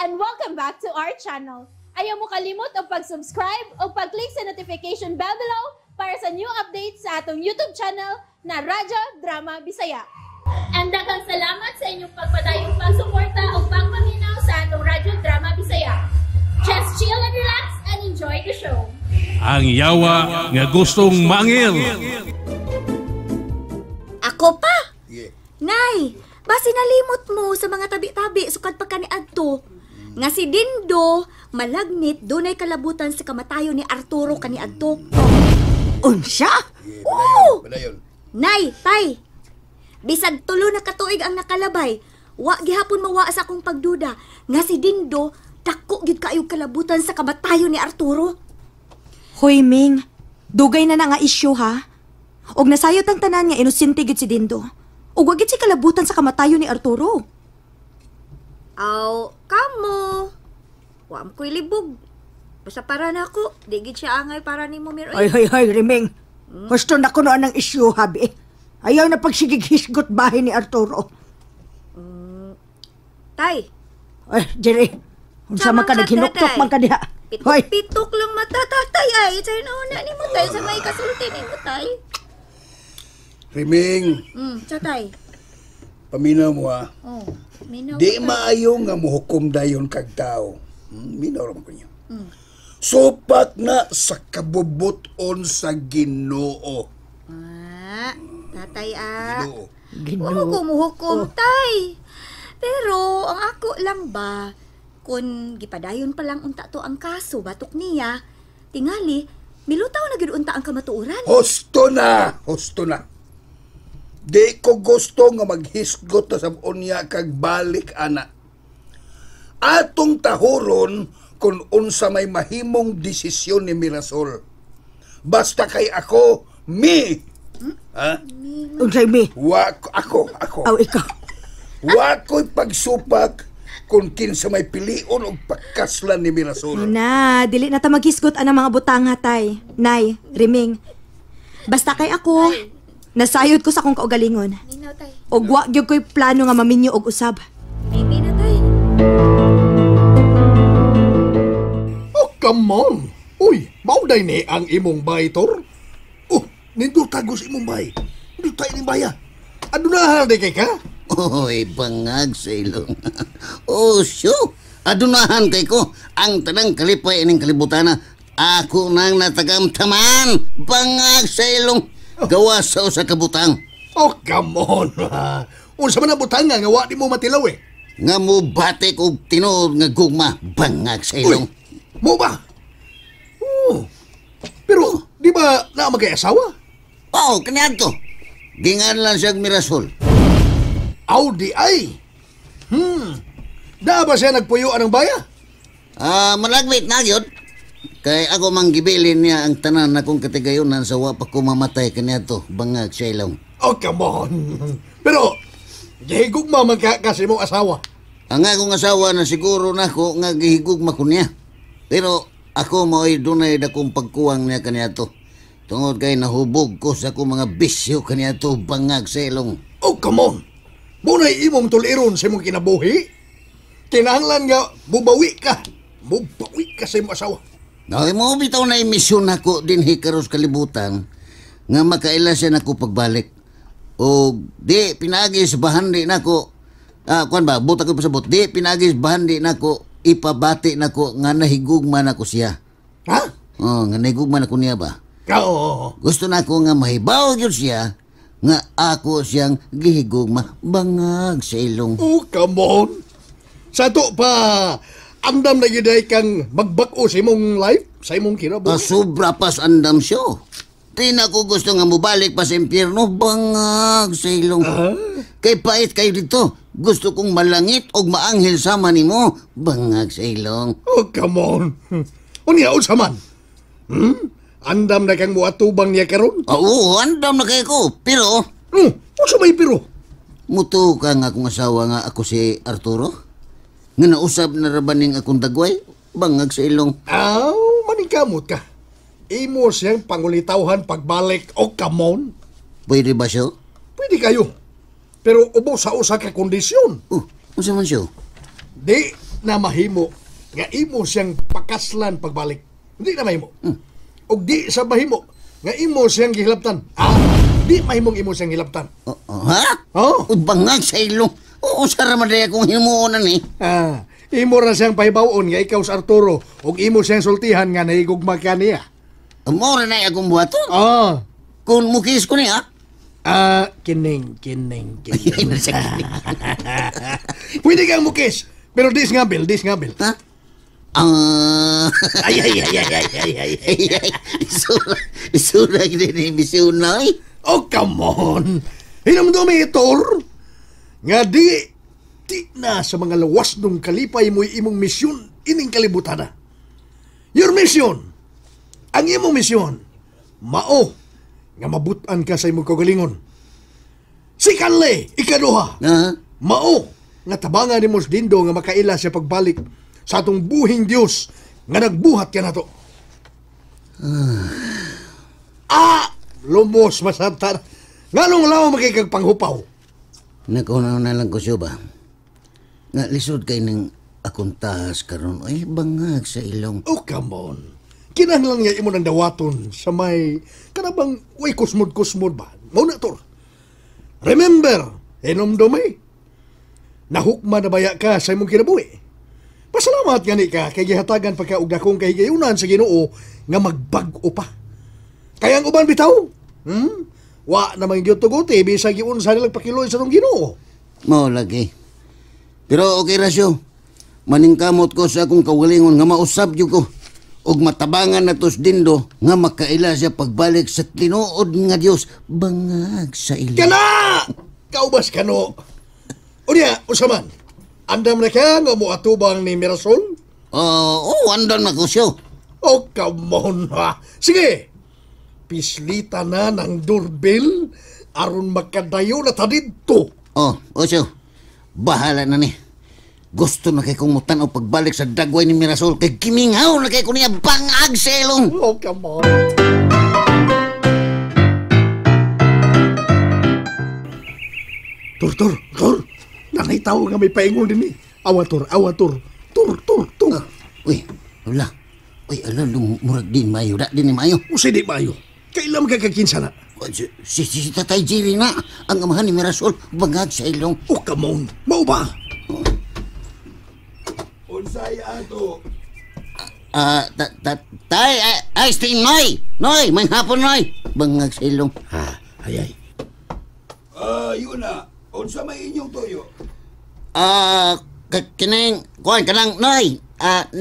And welcome back to our channel. Ayaw mo kalimot og pag-subscribe o pag-click sa notification bell below para sa new updates sa atong YouTube channel na Radyo Drama Bisaya. And daghang salamat sa inyong pagpadayong pagsuporta o pagpaminaw sa atong Radyo Drama Bisaya. Just chill and relax and enjoy the show. Ang yawa nga gustong mangil. Ako pa? Nay, basi nalimot mo sa mga tabi-tabi sukad pa kaniadto nga si Dindo malagnit dunay kalabutan sa kamatayon ni Arturo kaniadto. Unsya? Oo! Padayon. Nay, tay. Bisag 3 na katuig ang nakalabay, wa gihapon mawa sa akong pagduda nga si Dindo dako gyud kaayo kalabutan sa kamatayon ni Arturo. Hoy, Ming. Dugay na na nga isyu, ha? Og nasayod ang tanan nga inosente gyud si Dindo. Ug wa gyud si kalabutan sa kamatayon ni Arturo. Aw, kamo. Wa man ko'y libog. Basta para na ako, di gid siya angay para nimo, Mir. Ay, ay, ay, Riming. Gusto na ko noon ang isyu, habi. Ayaw na pagsigig-hisgot bahay ni Arturo. Tay, Ay, Jerry. Unsa man ka Sama ka, naghinuktok tatay. man ka diha. Hoy, Pitok-pitok lang mata, tatay, ay. Sa nauna ni mo, tay. Sa may kasulti ni mo, tay. Riming, Sa tay. Paminaw mo ha. Oh, minaw Di ko, tay. maayo nga muhukom dayon kag tao. Minaw ra man ko niyo. Supak na sa kabubuton sa Ginoo. Ah, tatay, ah. Ginoo. Wa mo ko muhukom, tay. Pero ang ako lang ba, kung gipadayon pa lang unta to ang kaso batok niya, tingali milutaw na gyud unta ang kamatuoran. Husto na, husto na. Di ko gusto nga maghisgot na sa unya kag balik ana. Atong tahuron kung unsa may mahimong desisyon ni Mirasol. Basta kay ako, mi. Ha? Unsay mi? Wa ako, ako. Aw, ikaw. Wa ko'y pagsupak kung kinsa may pilion og pagkaslan ni Mirasol. Na, dili na ta maghisgot anang mga butanga, tay. Nay, Riming. Basta kay ako, nasayod ko sa akong kaugalingon. Minaw, tay. Og wa gyud ko'y plano nga maminyo og usab. Maybe na, tay. Oh, come on! Uy, mauday ni ang imong bay, Tor. Oh, nindot tagos imong bay. Nindot tayo ning baya. Adunahan di kay ka? Oy, bangag sa ilong. Oh, sure. Adunahan kay ko ang tanang kalipay ining kalibutana. Ako nang natagamtaman. Bangag sa ilong. Gawa sa usa ka butang. Oh, come on. Unsa man ang butang nga wa di mo matilaw eh. Nga mo batik og tinuod nga gugma. Bangag sa Uy, ilong. mo ba? Oh. Pero, di ba naa magkay asawa? Oh, kaniadto. Gingan lang siyang Mirasol. Aw, di ay. Da ba siya nagpuyo ang baya? Ah, malagwit na gyud. Kay ako mang gibilin niya ang tanan akong katigayonan sa wa pa ko mamatay kaniadto. Bangag sa ilong. Oh, come on. Pero, gihigugma man ka kasi mong asawa. Ang akong asawa na siguro nako nga gihigugma ko niya. Pero ako mao'y dunay dakong pagkuwang niya kaniadto. Tungod kay nahubog ko sa akong mga bisyo kaniadto, bangag sa ilong. Oh, come on. Muna'y imong tuliron sa imong kinabuhi. Kinahanglan nga mubawi ka. Mubawi ka sa imong asawa. Ay, mo bitaw na misyon nako dinhi karos kalibutan nga makaila siya nako pagbalik. O di pinagi sa bahandi nako. Ah, kuan ba, buta ko pasabot. Di pinagi sa bahandi nako ipabati nako nga nahigugma nako siya. Ha? Oh, nga nahigugma nako niya ba? Oo. Gusto nako nga mahibaw gyud siya nga ako siyang gihigugma, bangag sa ilong. Oh, come on. Sa to pa, andam na gyud ay kang magbag-o sa imong life, sa imong kinabuhi. Ah, sobra pas andam siya. Di na ko gusto nga mubalik pa sa impyerno, bangag sa ilong. Kay pait kayo dito. Gusto kong malangit og maanghel sama nimo, bangag sa ilong. Oh, come on. Unya, unsa man? Andam na kang muatubang niya karon? Ah, oo, andam na kayo ko. Pero, Unsa may pero? Muto ka nga akong asawa nga ako si Arturo? Nga nausab na ra ba ning akong dagway? Bangag sa ilong. Aw, maningkamot ka. Imo siyang pangulitawhan pagbalik. Oh, come on. Pwede ba siya? Pwede kayo. Pero ubo sa usa ka kondisyon. Oh, unsa man siya? Di, na mahimo nga imo siyang pakaslan pagbalik. Di na mahimo. Og di sa mahimo nga imo siyang gihilabtan. Ah, di mahimong imo siyang hilabtan. Ha? Oh. Bangag sa ilong. Oo, sara maday akong himuonan eh. Ah, imo ra siyang pahibawon nga ikaw sa Arturo ug imo siyang sultihan nga nahigugma ka niya. Mao ra na akong buhaton. Oh. Kung mukis ko niya. Ah, kining. Pwede kang mukis, pero dis ngabil. Ha? Ay. Isura gini ni Misunay. Oh, come on. Hinumdumi, Tor. Nga di na sa mga lawas nung kalipay mo'y imong misyon ining kalibutan na. Your mission, ang imong misyon, mao nga mabutan ka sa imong kaugalingon. Secondly, ikaduha, mao nga tabangan nimo sa Dindo nga makaila siya pagbalik sa atong buhing Dios nga nagbuhat ka nato. Lumos masabtan. Nganong law makikagpanghupaw? Nakunaw na lang ko siya ba? Nga lisod kay ng akong tahas karon ay bangag sa ilong. Oh, come on. Kinahanglan nga imo ng dawaton sa may kanabang way kusmod-kusmod ba? Mao na, Tor. Remember, hinumdumi. Nahukma na baya ka sa imong kinabuhi. Pasalamat gani ka kay gihatagan pa ka og dakong kahigayunan sa Ginoo nga magbag-o pa. Kaya ang uban bitaw, wa namang gyud tuguti bisag giunsa nilang pakiloy sa tong Ginoo. Mao lagi. Pero okay ra siyo. Maningkamot ko sa akong kaugalingon nga mausab gyud ko ug matabangan na tos Dindo nga makaila siya pagbalik sa tinuod nga Dios bangag sa ilo. Kana! Kaubas kano. Unya, usa man. Andam na ka nga moatubang ni Mirasol? Oo, andam na ko siyo. Oh, come on ha. Sige. Pislita na ng doorbell aron makadayo na ta didto. Oh, siyo. Bahala na ni. Gusto na kay kong mutan-aw pagbalik sa dagway ni Mirasol kay gimingaw na kay ko niya bangag sa ilong. Oh, come on. Tur. Nanay tao nga may paingon din eh. Awa, Tur. Tur. Uy, wala. Uy, ala, murag din mayo. Da, din ni mayo. Usay di mayo. Kailan magkakakinsa na? Si Tatay Jerry na. Ang amahan ni Mirasol, bangag sa ilong. Oh, come on. Mao ba? Unsay ato? Tay, ay, Sting, Noy! Noy, may hapon, Noy! Bangag sa ilong. Ha, ay. Yun na. Unsa may inyong tuyo? Kining, kuan ka lang, Noy.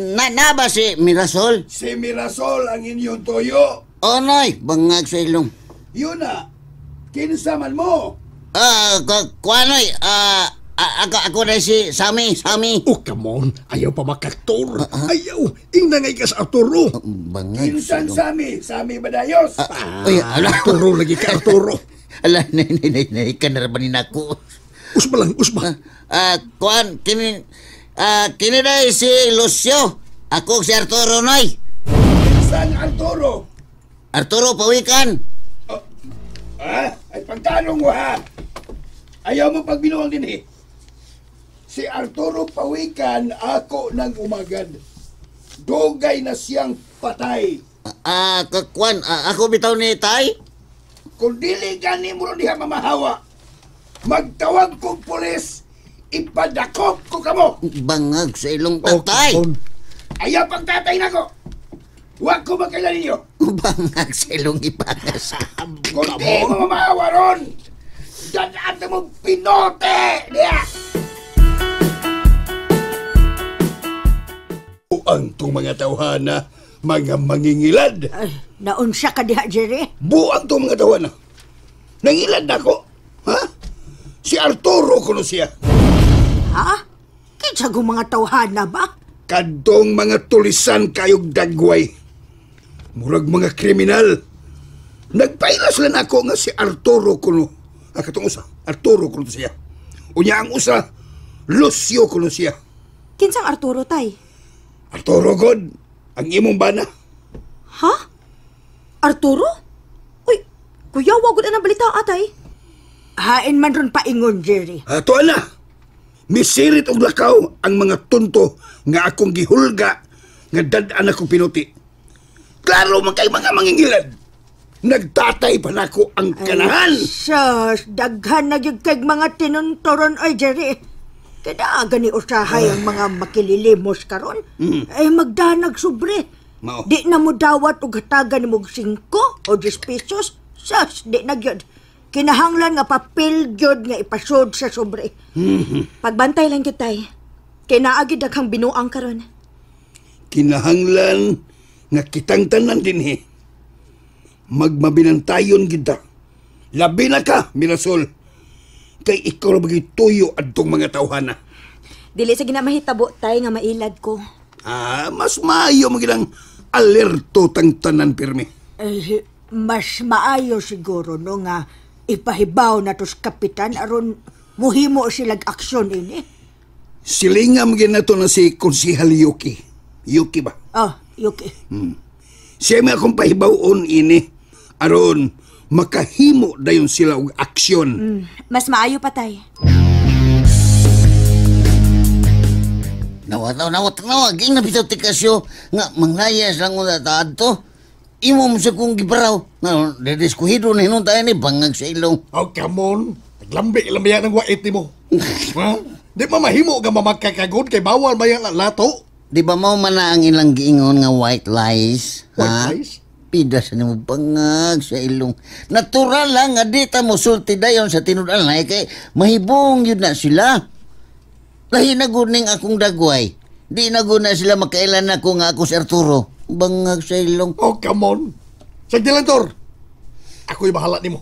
Na ba si Mirasol? Si Mirasol ang inyong tuyo. Oh, Noy, bangag sa ilong. Yun na. Kinsa man mo? Kuan, Noy. Ako na si Sammy. Oh, come on. Ayaw pa makaktor. Ayaw. Ingna ngay ka sa Arturo. Bangag sa ilong. Kinsan Sammy? Sammy Badayos? Uy, ala. Arturo lagi ka, Arturo. Ala, nay, kanarabanin ako. Usba lang, usba. Kuan, kini na si Lucio. Ako si Arturo, Noy. Saan Arturo? Arturo, pawikan. Ay, pagtanong mo, ha? Ayaw mo pagbinuang din, eh. Si Arturo Pawikan, ako ng umagad. Dugay na siyang patay. Kuan, ako bitaw ni Tay? Kung dili gani mo ron diha mamahawa, magtawag kong pulis, ipadakop ko kamo. Bangag sa ilong tatay. Oh, ayaw pang tatay nako. Huwag ko magkailan ninyo. Bangag sa ilong ipangas. Kung di mo mamahawa ron, dadaan mo pinote diha. Buang tong mga tawhana, mga mangingilad. Ay, naunsa ka diha, Jerry? Buang tong mga tawhana. Nangilad na ako. Ha? Si Arturo kuno siya. Ha? Kinsa kong mga tawhana ba? Kadtong mga tulisan kayog dagway. Murag mga kriminal. Nagpailas lang ako nga si Arturo kuno. Ah, katong usa, Arturo kuno siya. Unya ang usa, Lucio kuno siya. Kinsang Arturo, tay? Arturo god, ang imong bana. Ha? Arturo? Uy, kuya, wag na ng balita, atay. Hain man ron paingon, Jerry. Ato na. Misirit og lakaw ang mga tunto nga akong gihulga nga dad-an akong pinuti. Klaro man kay mga mangingilad. Nagtatay pa nako ang kanahan. Ay, sus, daghan na gyud kay mga tinuntoron oy, Jerry. Kada gani usahay ang mga makililimos karon. Ay magdanag sobre. Mao. Di na mo dawat og hatagan nimo og 5 o 10 pesos. Sus, di na gyud. Kinahanglan nga papel gyud nga ipasod sa sobre. Pagbantay lang gyud tay. Kay naa gyud daghang binuang karon. Kinahanglan nga kitang tanan dinhi. Magmabinantayon kita. Labi na ka, Mirasol. Kay ikaw ra bagay tuyo adtong mga tawhana. Dili sa ginamahitabo tay nga mailad ko. Ah, mas maayo magilang alerto tang tanan pirmi. Eh, mas maayo siguro no nga ipahibaw na to sa kapitan aron muhimo silag aksyon ini. Silingam ginato na si Konsihal Yuki. Yuki ba? Oh, Yuki. Siya may akong pahibawon ini aron makahimo dayon sila og aksyon. Mas maayo pa tay. Nawa, nawa, nawa, ging na bitaw tikasyo nga manglayas lang unta ta adto. Imo mo sa kong gibaraw. Nga, didiskuhido na hinun tayo ni bangag sa ilong. Oh, come on. Naglambi, lambiya ng wait ni mo. Ha? Di ba mahimo ka mamakakagod kay bawal ba yung lato? Di ba mao man na ang ilang giingon nga white lies? White ha? lies? Pida sa nimo bangag sa ilong. Natural lang nga di ta mosulti dayon sa tinud-anay kay mahibong yun na sila. Lahi na guning akong dagway. Di na gud na sila makailan nako nga ako si Arturo. Bangag sa ilong. Oh, come on. Sige lang, Tor. Ako'y bahala nimo.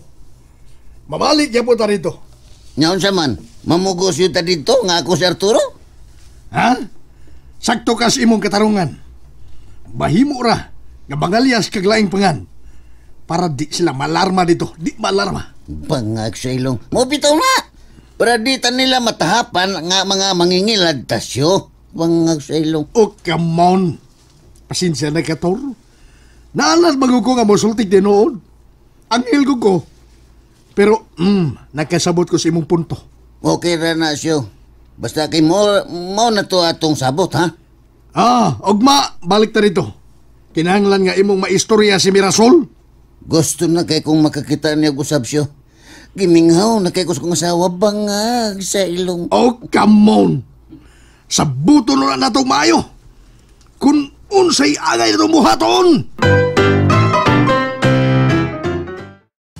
Mamalik yan po ta rito. Ngaon sa man, mamugos yun ta dito nga ako si Arturo? Ha? Sakto ka sa imong katarungan. Mahimo ra nga bangalyas kag laing pangan. Para di sila malarma dito. Di malarma. Bangag sa ilong. Mo bitaw na. Para di ta nila matahapan nga mga mangingilad tasyo. Bangag sa ilong. Oh, come on. Pasensya na ka, Tor. Naalas bago ko nga mosultik din noon. Anghel ko ko. Pero, nakasabot ko sa imong punto. Okay ra na siyo. Basta kay mo na to atong sabot, ha? Ah, ugma, balik ta rito. Kinahanglan nga imong maistorya si Mirasol. Gusto na kay kong makakita niya usab siyo. Giminghaw na kay ko sa kong asawa, bangag sa ilong. Oh, come on. Sabuto na natong maayo. Kung unsay angay na buhaton.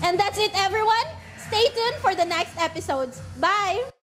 And that's it, everyone. Stay tuned for the next episodes. Bye!